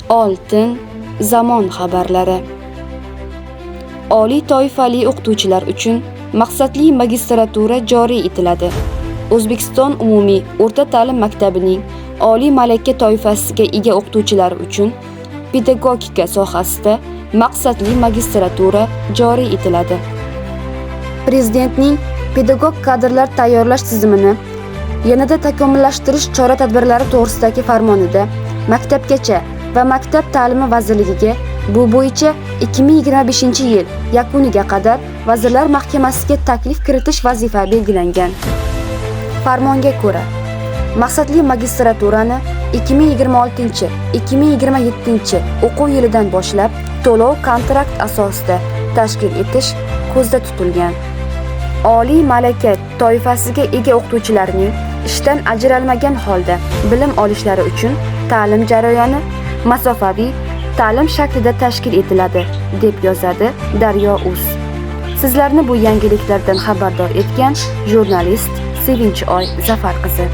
Oltin zamon xabarlari. Oliy toifali o'qituvchilar uchun maqsadli magistratura joriy etiladi. O'zbekiston umumiy o'rta ta'lim maktabining oliy malaka toifasiga ega o'qituvchilari uchun pedagogika sohasida maqsadli magistratura joriy etiladi. Prezidentning pedagog kadrlar tayyorlash tizimini yanada takomillashtirish chora-tadbirlari to'g'risidagi farmonida Maktabgacha va maktab ta'limi vazirligiga bu bo'yicha 2025-yil yakuniga qadar Vazirlar Mahkamasiga taklif kiritish vazifa belgilangan. Farmonga ko'ra, maqsadli magistraturani 2026-2027 o'quv yilidan boshlab to'lov kontrakt asosida tashkil etish ko'zda tutilgan. Oliy malaka toifasiga ega o'qituvchilarning ishdan ajralmagan holda bilim olishlari uchun ta'lim jarayoni masofaviy ta'lim shaklida tashkil etiladi, deb yozadi Daryo.uz. Sizlarni bu yangiliklardan xabardor etgan jurnalist Sevinch Oy Zafar qizi.